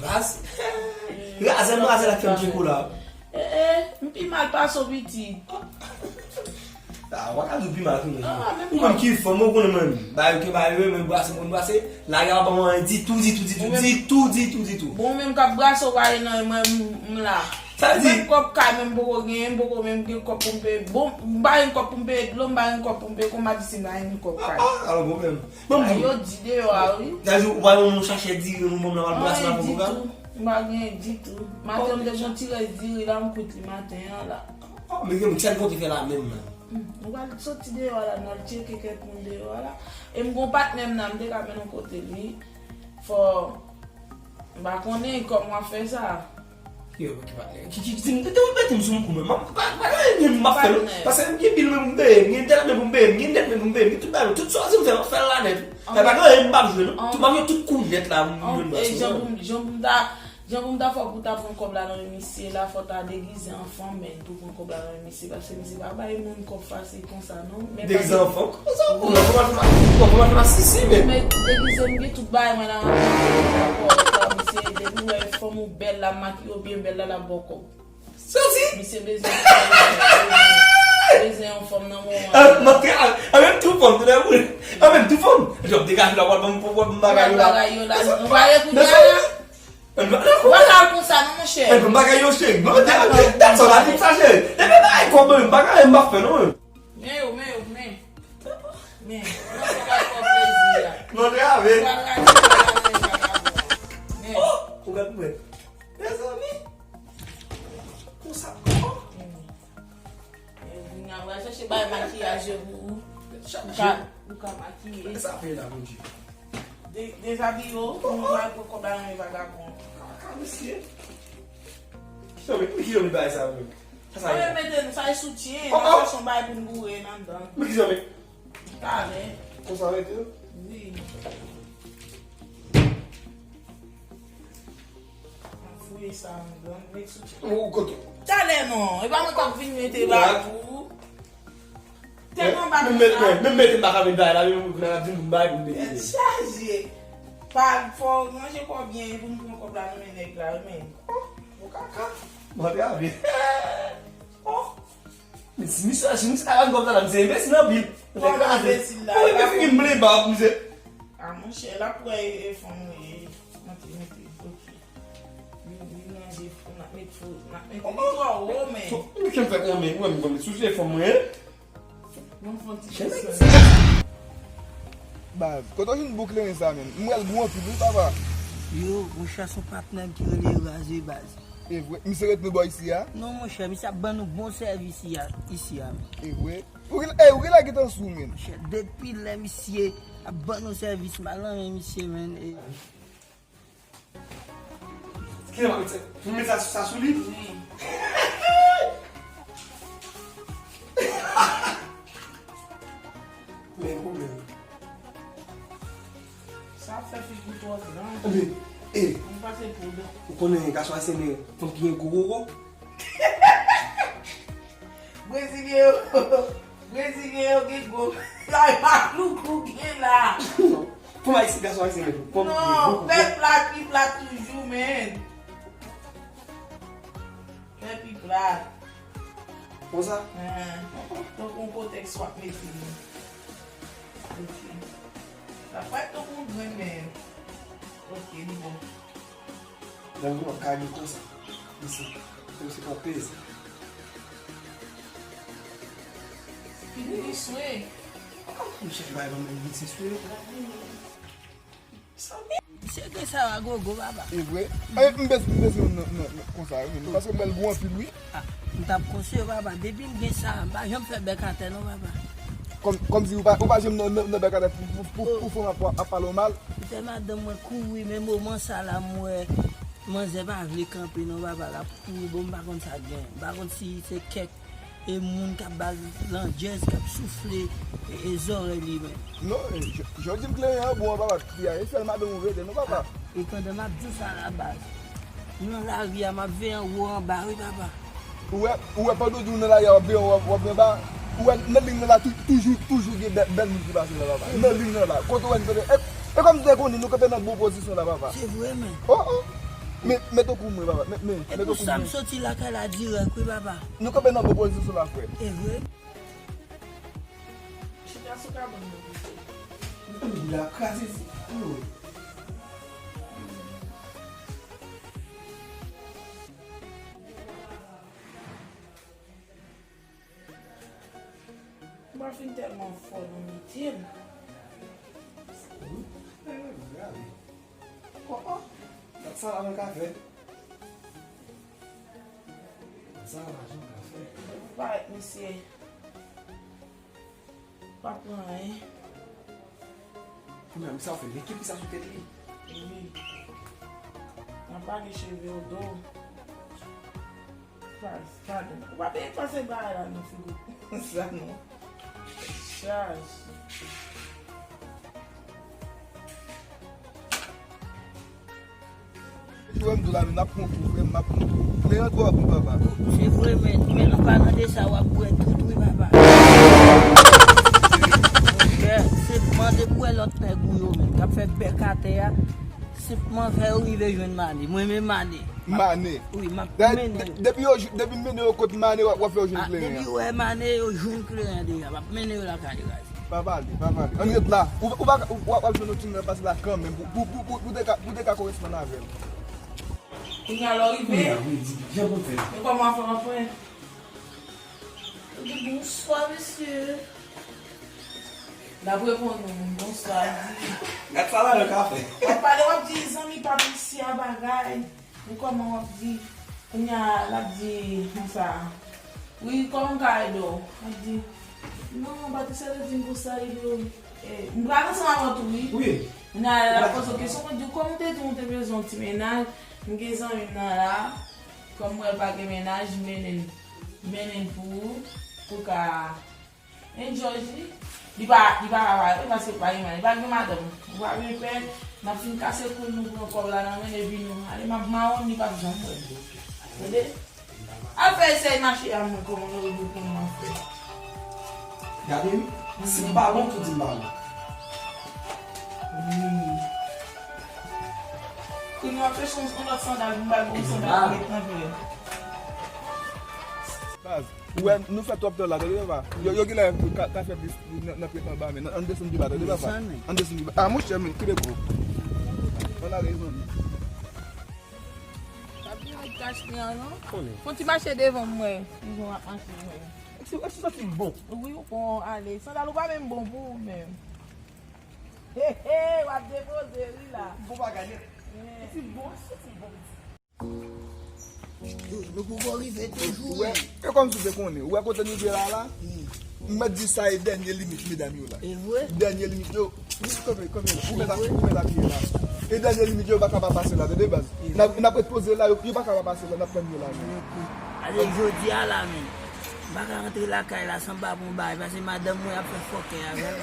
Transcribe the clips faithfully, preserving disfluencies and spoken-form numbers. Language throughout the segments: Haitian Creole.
Raz. Razè m, razè la k fè m tcheko la. Eh, eh, m pi mal pase w, pitit. Ah, w pa ka di w pi mal ke mwen. Ah, menm ou menm ki fanm, ou konnen mwen. Ba yo ke ba yo, men brase, mwen brase. Lage a pa mwen ditou, ditou, ditou, ditou, ditou, ditou. Bon, menm k ap brase w, pa nan mwen, m la. Sa vle di menm kòb kay, menm poko genyen, m poko menm gen kòb pou m peye. Bon, m pa gen kòb pou m peye dlo, m pa gen kòb pou m peye konbati si m pa gen kòb kay. Ah, alò bon menm. Bon, yo di deyò a, wi. Sa vle di, ou pa yon moun chache diri, yon moun nan al brase la pou ou ka? M pa gen ditou. Maten, m te gon ti rès diri la, m kwit li maten an la. Oh, men gen moun ki sa l konte fè la menm nan. Hmm, nou pral soti deyò a la, n al tcheke kèk moun deyò a la. E m gon patnè m nan, m te ka mennen yon kote li. Fò, m pa konnen kòman w ap fè sa. Yo, ki patnè? Ki, ki, ki, ki, ki, mete m sou m kou, mwen. Mwen, pa, pa, pa, pa, m ap fè, non. Paske m gen bil mwen pou m peye, m gen entènèt mwen pou m peye, m gen nèt mwen pou m peye, m gen tout bagay, tout swazi m fè, m ap fè l la nèt. Fè bagay, m p ap jwe, non. Tout bagay yo tout kou nèt la, m jwenn bwasyon. Jan pou m, jan pou m ta, jan pou m ta fè pou ta pran kòb la nan men misye la, fò ta degize an fanm, men pou pran kòb la nan men misye, paske misye pa bay moun kòb fasil konsa, non. Degize an fanm? Kòman sa ou konn? Ou kòmanse ma, ou kòmanse ma sisi, men. Men degize m gen tout bagay mwen nan, misye, depi w wè fanm ou bèl la, makiye w byen bèl la, l ap ba w kòb. Santi? Misye bezwen, bezwen yon fanm nan moman. Ah, mwen te, ah, ah, menm tou fanm, tou lè vre. Ah, menm tou fanm. Jòb degaje la, w ap ban m, w ap ban m bagay yo la. Bagay yo la, nou pale kounye a la. Wala konsa, non, monchè. Bagay yo, cheri. Mwen te, te, te, sa la, tout sa, cheri. Depi bagay kòb, bagay, m pa fè, non. Men yo, men yo, men. Men, mwen se pa fè plezi a. Mwen te ave. Ou pral rache, ou pral rache vagabon. Men. Oh, ou gade mwen. Mezanmi. Konsa. Oh. Men, vin a pral chache bay makiyaj yo pou ou. Ou ka, ou ka makiye. Sa fè la, Bondye. De, dezabiye w, pou nou pral pran kòb la nan men vagabon. Kaka, mesye. Ki jan, men, ki jan, men, bagay sa, men? Sa, sa, mwen mete nou sa e soutyen, nan fason bay pou n boure nan dan. Men ki jan, men? Talè. Konsa rete? Wi. Fouye sa anndan, met soutyen. Ou kote? Talè non, e pa mwen k ap vin mete bagay pou ou. Tèlman bagay sa. Men mete m pa ka met bagay la, men mwen ap vin pou m bay pou m mete. Tèt chaje. Pa fò ranje kò byen pou m pran kòb la nan men nèg la, wi, men. Oh, bon kaka. Mwen te ave. Oh. Men si misye, si misye ta rann kòb sa la, misye enbesil anpil. Misye kraze. Enbesil la. Wi, men figi m blen ba misye. A monchè, l ap wè e fanm ou ye. Mete, mete, ok. Li, li ranje fou, n ap met fou, n ap met li twò wo, men. Misye m fè konbyen, ou wè m konbyen. Si w se fanm mwen ye. Bon, fon ti desann. Baz, kote w jwenn bon kleren sa, menm? M wè l gwo anpil, wi, papa. Yo, monchè, se yon patnè m ki rele Razè, baz. E vre? Misye ret nan bò isi a? Non, monchè, misye ap ban nou bon sèvis isi a, isi a. E vre? Ou gen, ey, ou gen lè gentan sou, menm. Monchè, depi lè misye ap ban nou sèvis, m al nan men misye, menm. E Kilè m ap met sa? Pou m met sa, sa sou li? Wi. Men pwoblèm. Sa ap fè figi w twò gran. Ebyen, e. Ann pase poud. Ou konnen gason ayisyen men fanm ki gen gwo koko? Brezilyen yo, Brezilyen yo gen gwo. Sa e pa loukou gen la. Fanm ayisyen, gason ayisyen gen fanm ki gen gwo koko. Non, fè plat pi plat toujou, men. Fè pi plat. Konsa? Hen. Tankou yon kotèks w ap mete li. Ok. Sa fèt tankou yon grenn, men. Ok, li bon. Nan yon kay li konsa. Isi. Kòm se pa peze. Fini li swe. Misye bay ban mwen vin se swe. Misye gen sa a gogo, papa. E vre? Ay, m bes-, m bezwen nan, nan, nan, konsa, wi, men. Paske m wè l gwo anpil, wi. Ah, m t ap konseye w, papa. Depi m gen sa a, m pa janm fè bèk atè, non, papa. Kòm, kòmsi ou pa, ou pa janm nan, nan, nan bèk atè pou, pou, pou, pou fanm ap, ap pale w mal. Ou fè madanm mwen kouri, men moman sa la, m wè manzè pa vle kanpe, non, papa. L ap kouri, bon, m pa konn sa k gen. M pa konn si se kèk e moun k ap ba l landjèz, k ap soufle e, e zòrèy li menm. Non, e, j-, jan w di m kleren an bon an, papa, fi a, e sèl madanm ou rete, non, papa. E pandan m ap di w sa la, baz, nan lari a, m ap veye anwo anba, wi, papa. Ou wè, ou wè, pandan w di w nan lari a, w ap veye anwo, w ap veye anba, ou wè, nan liy nan la, tou-, toujou, toujou gen bè-, bèl moun ki pase la, papa. Nan liy nan la, kote w wè nou kanpe, e, e kòm m te konnen, nou kanpe nan bon pozisyon la, papa. Se vre, men. Oh, oh. Men, men tankou mwen, papa. Men, men, e men pou tankou sa m mwen. Soti lakay la dirèk, wi, papa. Nou kanpe nan bon pozisyon la, frè. E vre. Chita sou kabann nan pito. Ou la kraze ti. Ou pa fin tèlman fò non, Mityèl. Oh, oh. Gad sa la nan kafe. Gad sa la nan kafe. Ou pa wè misye pa pran anyen. Kounya, misye ap fè lekip sa sou tèt li. Wi. Nan pale cheve w do. Paz, padon. Ou pa te pase bagay la nan figi w sa non. Chaj. Ou wè m di w la, men n ap pran kou, frè m, n ap pran kou. Men an twò bon, papa. Se vre, men, men nou pa nan de sa w ap bwè tout, wi, papa. Monchè, se mande pou wè lòt nèg ou yo, men, k ap fè bèk atè a. Senpman fè yo rive jwenn Mane. Mwen menm Mane. Mane. Wi, m ap mennen yo. Depi yo, depi m mennen yo kot Mane, w ap, w ap fè yo jwenn kleren an. Depi yo wè Mane, yo jwenn kleren an deja. M ap mennen yo lakay li. Pa pale, pa pale. Ann ret la. Ou, ou pa, ou, w ap jwenn yon timoun pase la kanmenm pou, pou, pou, pou, pou te ka, pou te ka koresponn avè l. Kounye a lè w rive. Kounye a, wi, di, jan pou fè. E kòman w ap fè? Bonswa, mesye. N ap reponn ou, bonswa, di. Gad sa la nan kafe. W ap pale, w ap di, zanmi Patricia bagay. Ou kòman w ap di, kounye a, l ap di, konsa. Wi, kòman m ka ede w? L ap di, non, Patricia te di m konsa, ede w. E, m pral ansanm avè w tou, wi. Wi. Kounye a, l ap poze w kesyon, mwen di w, kòman w te di w te bezwen yon ti mennaj? M gen zanmi m nan la, kòm m wè l pa gen mennaj, m mennen l, m mennen l pou ou, pou w ka enjoy li. Li pa, li pa ka pa, paske li pa gen mennaj, li pa gen madanm. Ou pa gen pè, n ap fin kase kou n, nou pran kòb la nan men l, epi nou ale, m ap mawon l, li p ap janm wè m. Tande? Al fè esèy mache a mwen, kòman w ap fè. Gade wi, si m pa bon, tou di m pa bon. Wi. Kounye a w ap chèche yon lòt sandal, m ba l yon sandal ki ret nan pye. Baz, ou wè, nou fè twòp tan la, tande papa. Yo, yo genlè ka, ka fè plis nan, nan pye anba, men ann desann pi ba, tande papa. Ann desann pi ba. A, monchè, men, kenbe kou. Ann ale, zanmi. Pa bliye met kach li an, non. Konnen. Fon ti mache devan m wè kijan w ap mache, wè. E si, e si w santi l bon? Wi, ou bon, ale. Sandal ou pa menm bon pou ou menm. He, he, w ap depoze, wi, la. Bon bagay nèt. E si l bon, e si w santi l bon. Nou poko rive toujou. Ou wè, e kòmsi w te konnen. Ou wè kote nou ye la, la? M mèt di sa e dènye limit medam yo la. E vre? Dènye limit yo. Kanpe, kanpe, ou mèt ap, ou mèt apiye la. E dènye limit yo, yo pa ka pa pase la, tande baz. N ap, n ap ret poze la, yo, yo pa ka pa pase la, n ap tann yo la menm. Ale, jodi a la menm. M pa ka rantre lakay la san m pa pran bagay, paske madanm mwen ap fè fòkè avè m.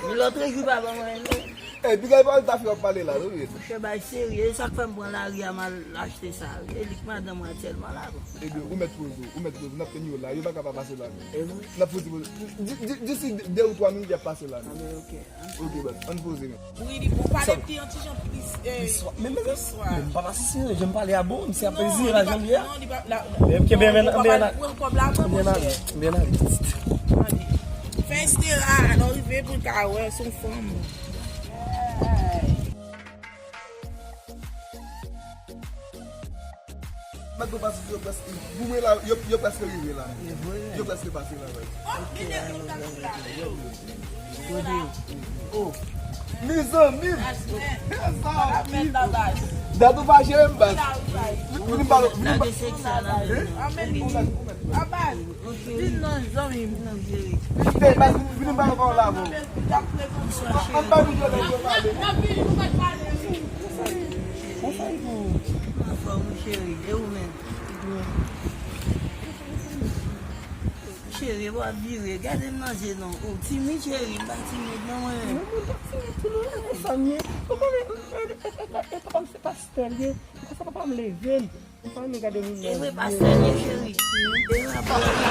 Men lòt jou pa ban mwen anyen non. Ey, bigay pa ta fè w ap pale la, wi. Monchè, bay serye, e sa k fè m pran lari a m al achte sa, wi. E li k madanm mwen aktyèlman la, bon. Ebyen, ou mèt poze w, ou mèt poze w, n ap tann yo la, yo pa ka pa pase la menm. E vre? N ap fouti poze. Di, di, disi de ou twa minit, y ap pase la menm. A, men, ok. Ok, baz, ann poze menm. Wi, li bon, pale pli yon ti jan plis, eh, plis swa. Men, men, men, men, papa, si se jan m pale a bon, misye ap ziye la, jan l ye a. Non, li pa, non, li pa, la, men m kenbe men, men, papa, men, pran kòb la, mwen, monchè. Byen ale, byen ale. Fè estera, lè w rive pou l ka wè, se yon fanm. Mèt bon pase yo prèske, pou mwen la, yo, yo prèske rive la. Yo prèske pase la, baz. Ok, alò, baz, ok, ok. Kote yo? Oh. Mezanmi! Dat ou pa jere m, baz. Vini m pale, vini m pale. Lage sèk sa la. Hein? Ou mèt, ou mèt, ou mèt. Vin non, zanmi m. Vin non, cheri. Vin, vin, vin, vin, vin, vin, vin, vin. Ann ba nou jwèt, ann jwe pale. N ap vini, nou mèt pale, wi. Konsa li pou ou? Anfòm, wi, cheri. E ou menm? Cheri, w ap vire. Gade m nan je non. Ou timid, cheri? M pa timid, non, mwen menm. Non, mwen pa timid, tou, non, mezanmi. Ou konnen, e, e, e, e, e, kòm se pastè l ye, se konsa papa m leve m. Ou pa renmen gade moun nan je. E vre, pastè l ye, cheri. E vre, pastè l ye.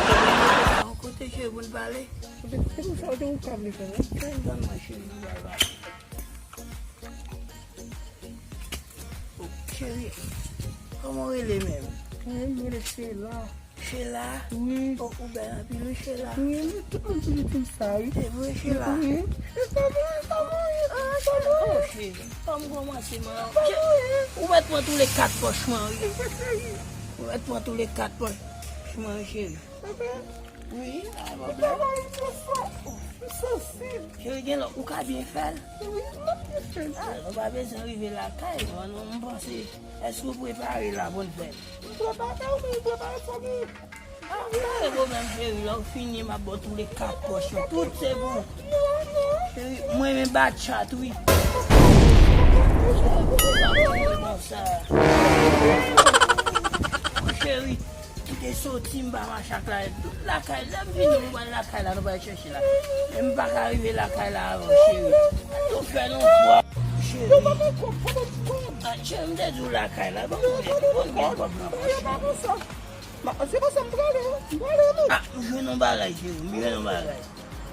Yon kote, cheri, pou n pale. Se pou sa, se ou ka vle fè, non? Fè m tann mwen, cheri. Ok. Cheri, kòman w rele menm? Mwen rele Sheila. Sheila? Wi. O, ou bèl anpil wi, Sheila. Wi, wi, tout moun toujou di m sa, wi. Se vre, Sheila? Wi. E pa mouri, pa mouri, ah, pa mouri. O, cheri, fò m kòmanse, man. Pa mouri. Ou mèt pran tou le kat pòch mwen, wi. Ou mèt pran tou le kat pòch mwen, cheri. Wi, pa gen pwoblèm. Cheri, gen lè ou ka byen fè l. Wi, m ap byen fè l. Ah, nou pa bezwen rive lakay, mwen, non, m panse, èske ou prepare la pou n fè l? M prepare, wi, m prepare, fanmi. Ah, pa gen pwoblèm, cheri, lè w fini, m ap ba w tou le kat pòch yo. Tout se pou ou. Non, non. Cheri, mwen renmen bat chat, wi. Cheri, Cheri, m te soti, m pa mache ak la. Tout lakay, lè m vini, nou pral lakay la, nou pral chèche la. Men m pa ka rive lakay la avan, cheri. Tou fè nou fwa, cheri. Ah, cheri, m te di w lakay la, ban m konnen, pou n gen kòb nan pòch. Ah, m jwenn yon bagay, cheri, m jwenn yon bagay.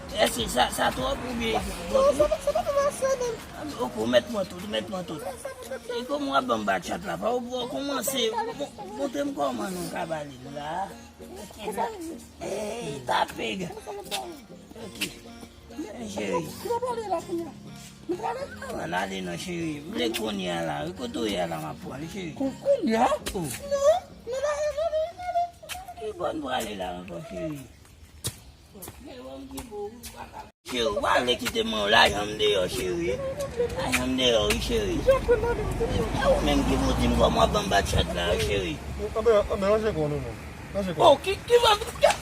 Èske sa, sa twòp oubyen twòp? Non, sa pa, sa pa twòp ase menm. Ah, ok, ou mèt mwen tout, ou mèt mwen tout. E kòman w ap ban m bat chat la? Pa ou, ou kòmanse, mo-, montre m kòman nou ka pale la. Ey, tape, gad. Ok. Cheri. Ki pa pale la kounye a? Nou prale? Ah, ann ale non, cheri. M vle kounye a la. Wi, kote w ye a la, m ap pran li, cheri. Kou-, kounye a? Oh. Non, nou la, nou ale, nou ale. Ki bò n prale la ankò, cheri? Cheri, w ale kite mwen, lajan m deyò, cheri. Lajan m deyò, wi, cheri. E ou menm ki pou di m kòman w ap ban m bat chat la, wi, cheri. Anben, anben, ranje kò w, non, non. Ranje kò w. Oh, ki, ki va, ki,